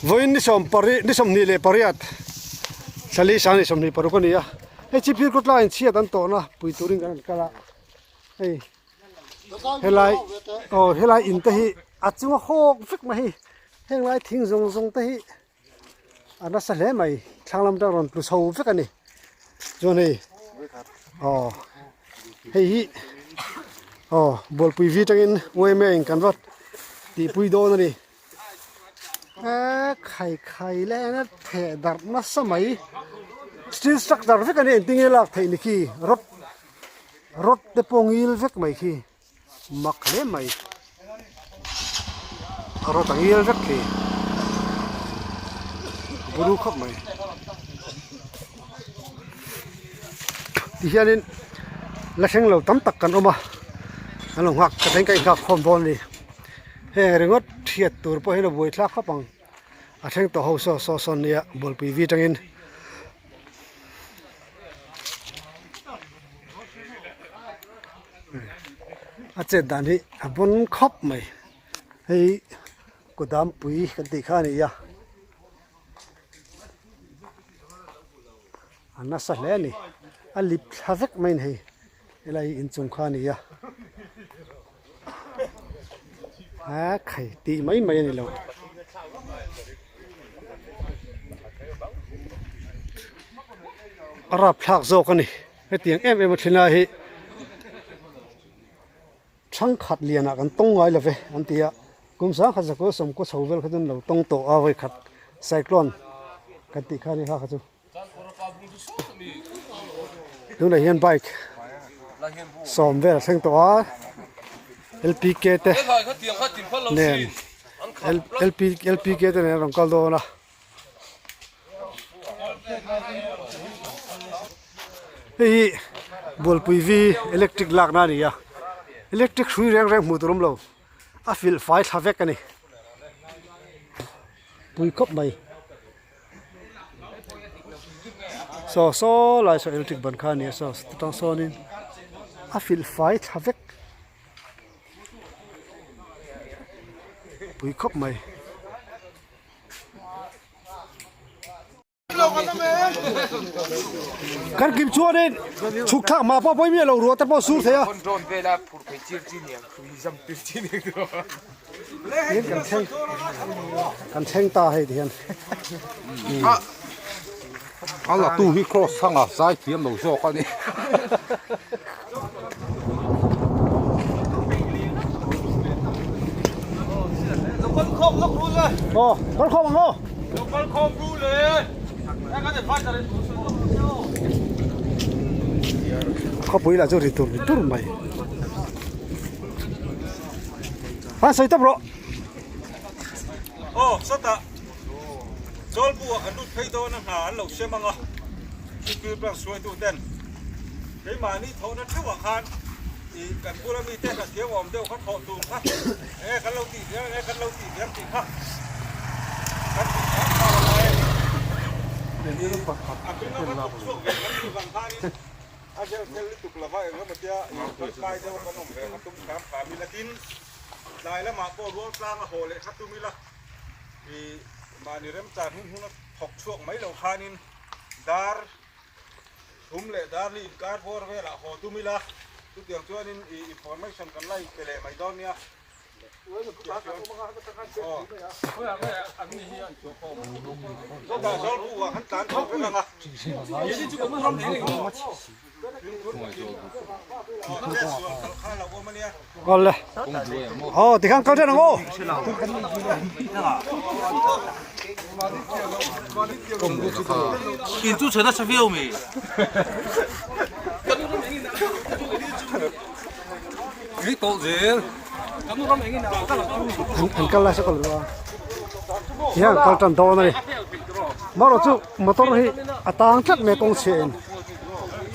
Vawiin ni sawm pari ni sawmhnih leh pariat thla sang ni 26 a ni a hei chipphir kawt laiin chhiat an tawhna pui turin kan rawn kal a hei helai aw helai in te hi a chunga hawk vek mai hi heng lai thing zawng zawng te hi a nasa hle mai thlang lam atang rawn tlu chho vek a ni chuan hei aw hei hi aw bualpui vi atangin uaime in kan rawt tihpui dawn a ni khai khai leh eng a theh darh nasa mai steel structure vek a ni engtin nge lak theih ni khi rod rod te pawh ngil vek mai khi. Mak hle mai. A rawt a ngil vek thei. Buru khawp mai. Tihianin la thleng lo tam tak kan awm a. An lo nghak ka thleng ka inghak khawm dawn a ni. Heng ringawt hriat tur pawh hian a buaithlak khawp ang. A thleng tawh ho saw saw sawn nia bualpui vi atangin. A chet dan hi a bawn khawp mai hei kudam pui kan tih kha a ni a a nasa hle a ni a lip thla vek mai a ni hei helai hi inchung kha a ni a a khai tih mai mai a ni lo. A rapthlak zawk a ni. Hetiang em em a thlin lai hi thangkhat lianah kan tawng ngai lo ve an ti a, kum sangkhat zakua sawmkua chho vel kha chuan lo tawng tawh a vawikhat cyclone kan tih kha a ni kha kha chu. Tunah hian bike sawm vel a thleng tawh a lpk te nen lpk te nen a rawn kal dawn a. Hei hi Bualpui V electric lakna a ni a electric hrui reng reng hmuh tur awm lo a filh fai thla vek a ni pui khawp mai saw saw lai saw electric ban kha a ni a saw tang sawnin a filh fai thla vek. Pui khawp mai. Kan kim chuanin chhuk thlak mah pawh pawi miah lo ruah te pawh sur thei a. Kan thleng kan thleng ta hei ti hian. A la tu hi cross thanga zai thiam lo zawk a ni. Aw kal khawm ang aw. Khawpui lah chu ri tur ri tur mai. Han sawi tawp rawh. Aw sawtah Zawlbu ah kan lut phei dawn a hna an lo sem ang a, Sikil Branch hruaitu ten keimahni thawhna theuh ah khan ih kan bula mite hna thiam awm deuh kha thawh tur kha enge kan lo tih diam enge kan lo tih diam tih kha kan tih diam kha a ngai a ni. Ih a hminga kan thawk chhuak ve kan tih vang khanin a zel tel lutuk lova engemaw tia ih kan kai deuh a kan awm ve kha tum hram hram ila tin tlai lamah pawh rual tlang a haw leh kha tum ila. I mahni remchan hun hun a thawk chhuak mai lo khanin dar thum leh dar li inkar bawr velah haw tum ila chutiang chuanin i information kan la pe leh mai dawn nia. Chutah Zawlbuh ah khan tlan chho vek ang a. Awle aw tikhan kal ṭhen ang aw. An kal lai saw ka lo a tihian an kal tan dawn a ni marawh chu motor hi a tang tlat mai a kawng chhiah in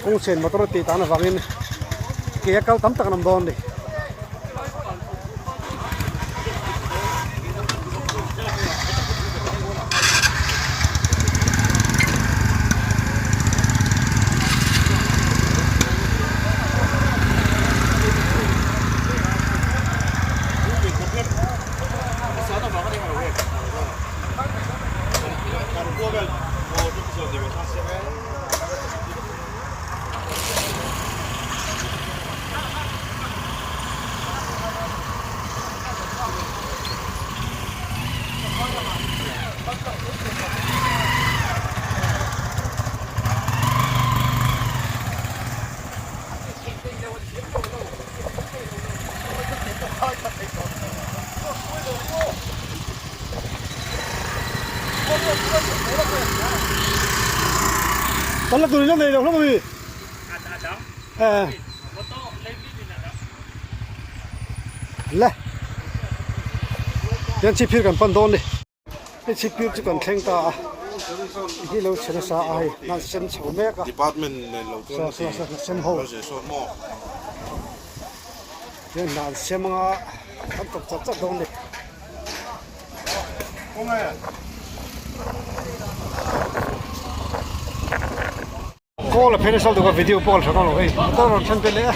kawng chhiah in motor a tih tan avangin ke a kal tam tak an awm dawn a ni. Kan la tur in la nei lo hlawm ami? Eh. Le. Hian chhipphir kan pan dawn ni. Hei chhipphir chu kan thleng ta a. Hi lo chhe nasa a hei hna sen chho mek a. Department nen lo chuan Sa sa sa sem ho. Hian hna an sem anga an tawp chat chat dawn ni. Call a phei nasa lutuk a video pawh a la tha lo hei motor a rawn thlen ve leh a.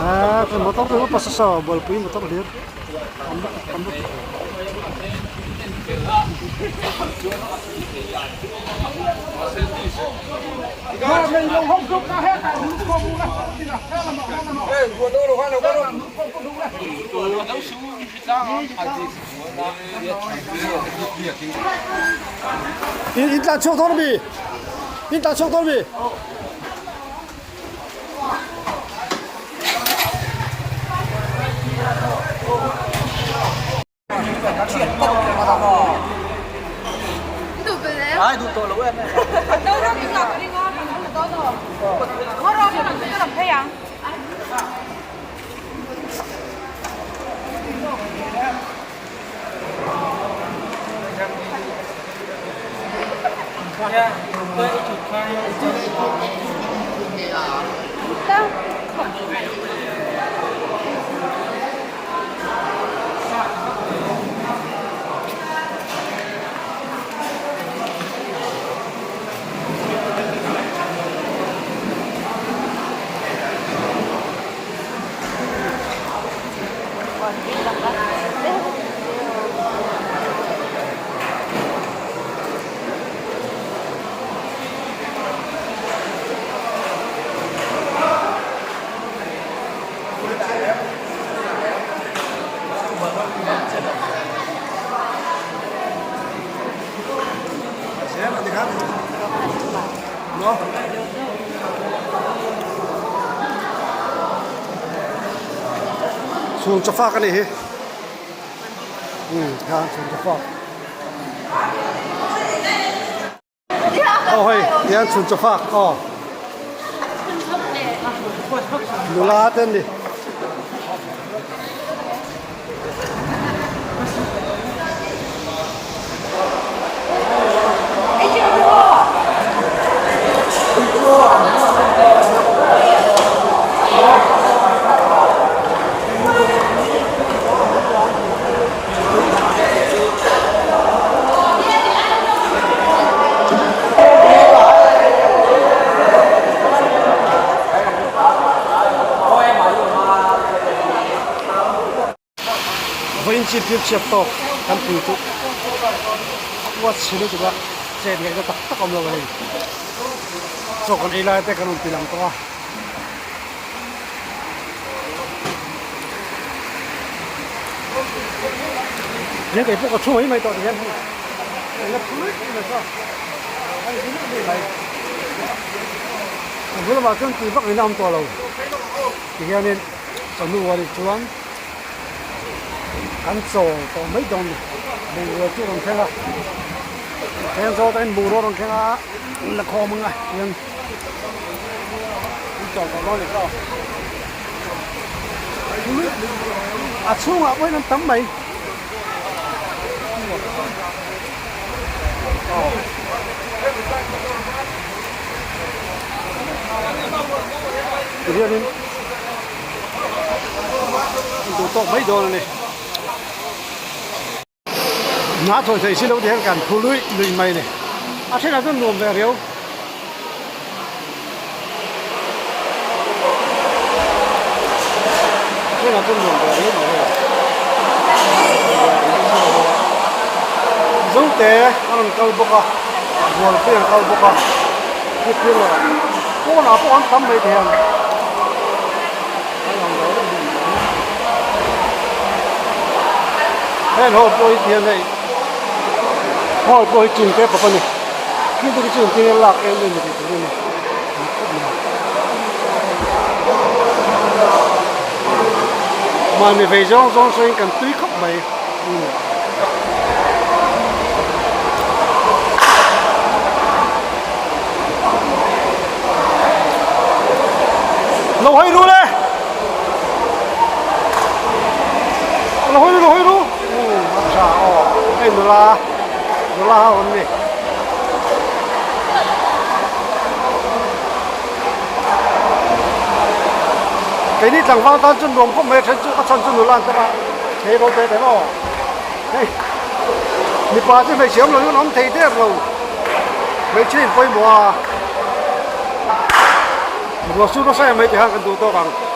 Aaa chuan motor te pawh sa sa bualpui motor hlir tam lutuk tam lutuk. In in tlan chhuak dawn ami? In tlan chhuak dawn ami? Chhung chawfak a nih hi umm kha chhung chawfak aw hei tiang chhun chawfak aw nula te an ni. Vawiin chi phir chhiat tawk kan pui chu a chhe lutuk a chet ngaihna tak tak a awm lo a hei chaw kan ei lai te kan rawn ti lang tawh a. Hian kei pawh ka thu mai mai tawh tihian hei eng a thu luih luih mai kha a in luih luih mai a bul lamah chuan tui vak in a awm tawh lo tihianin chawhnu a nih chuan kan chawl tawh mai dawn a ni bungrua chu a rawn thleng a thleng zawk atangin bungrua a rawn thleng a la khawm ang a tihian an chawl tawh dawn a ni kha a chhungah pawhin an tam mai tihianin an duh tawk mai dawn a ni. Hna thawi thei si lo ti hian kan phu luih luih mai a ni. A thenah chuan nuam ve riau. A thenah chuan nuam ve riau mai hei. Zote a rawn kal bawk a, Bualpui an kal bawk a, Thilphir leh pawnah pawh an tam mai thei ang. Heng hall pawh hi tihian hei hall pawh hi chung te pawp a ni thil te chu engtin nge lak em em tih tur a ni mahni vei zawng zawng sawiin kan tui khawp mai. Lo hawi ru le! Lo hawi ru, lo hawi ru! Umm a tha aw, hei nula, nula ho an ni. Keini tlangval tan chu nuam khawp mai a then chu a chhan chu nula an tam a, hei ro te te maw hei mipa chu hmeichhe awm lo in an awm thei der lo, hmeichhe in pawimawh a. Ruah sur nasa em mai tih khan kan duh tawk ang.